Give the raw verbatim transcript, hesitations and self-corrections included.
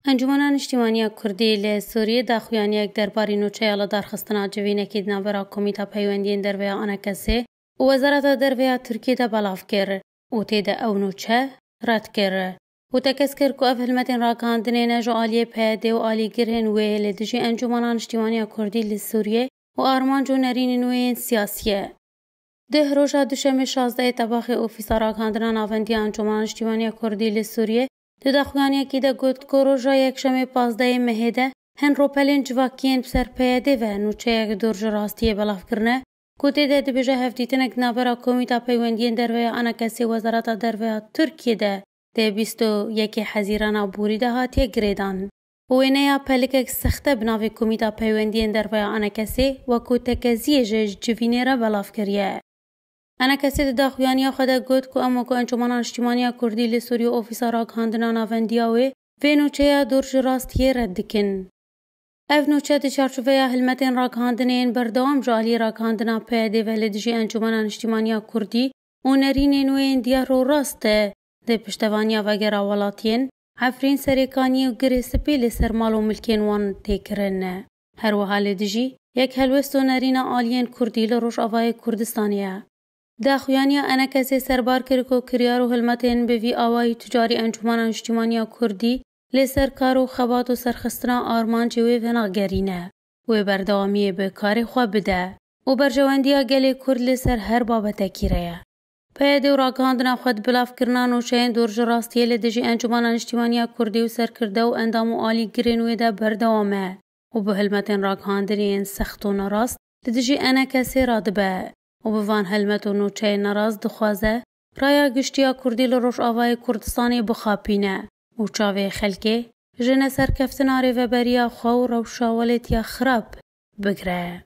Encûmena Niştîmaniya Kurdî li Sûriyê daxuyaniyek derbarî nûçeya lidarxistina civînekî di navbera Komîta Peywendiyên Derve ya ANKSê û Wezareta Derve ya Tirkiyê de belav kir û tê de ew nûçe red kir û tekez kir ku ev hilmetên ragihandinê ne ji aliyê P Y D û alîgirên wê li dijî Encûmena Niştîmaniya Kurdî li Sûriyê û armanc û nerînên wê yên siyasî ye. Dih roja Duşemê şazdehê Tebaxê Ofîsa Ragihandina Navendiya Encûmena Niştîmaniya Kurdî li Sûriyê di daxuyaniyekî de got ku roja Yekşemê pazdehê mehê de hin ropelên civakî yên bi ser P Y D ve nûçeyek dûr ji rastiyê belav kirine ku tê de dibêje hevdîtinek di navbera Komîta Peywendiyên Derve ya ANKSê Wezareta Derve ya Tirkiyê de di bîst û yekê Hezîrana borî de hatiye girêdan. Wêneya pelikek sexte bi navê Komîta Peywendiyên Derve ya ANKSê wekû tekeziyê ji civînê re belav kiriye. ANKSê di daxuyaniya xwe de got ku em wekû Encûmena Niştîmaniya Kurdî li Sûriyê û Ofîsa Ragihandina Navendiya wê vê nûçeya dûr ji rastiyê red dikin. Ev nûçe di çarçoveya hilmetên ragihandinê yên berdewam ji alî ragihandina P Y D ve li dijî Encûmena Niştîmaniya Kurdî û nerînên wê yên diyar û rast e, di piştevaniya vegera welatiyên Efrîn, Serêkaniyê û Girê Spî li ser mal û milkên wan tê kirin. Her wiha li dijî yek helwest û nerîna aliyên Kurdî li Rojavayê Kurdistanê ye. Daxuyaniya ANKSê serbar kir ku kiryar û hilmetên bi vî awayî tucarî Encûmena Niştîmaniya Kurdî li ser kar û xebat û serxistina armancê wê venagerîne. Wê berdewamiyê bi karê xwe bide û berjewendiya gelê Kurd li ser her babetekî re ye. P Y D û ragihandina xwe di bilavkirina nûçeyên dûr ji rastiyê li dijî Encûmena Niştîmaniya Kurdî û serkirde û endam û alîgirên wê de berdewam e û bi hilmetên ragihandinê yên sext û nerast li dijî ANKSê radibe û bi van helmet û nûçeyên nerast dixwaze raya giştî ya Kurdî li Rojavayê Kurdistanê bixapîne û çavê xelkê ji neserkeftina rêveberiya xwe û rewşa welêtiya xirab bigire.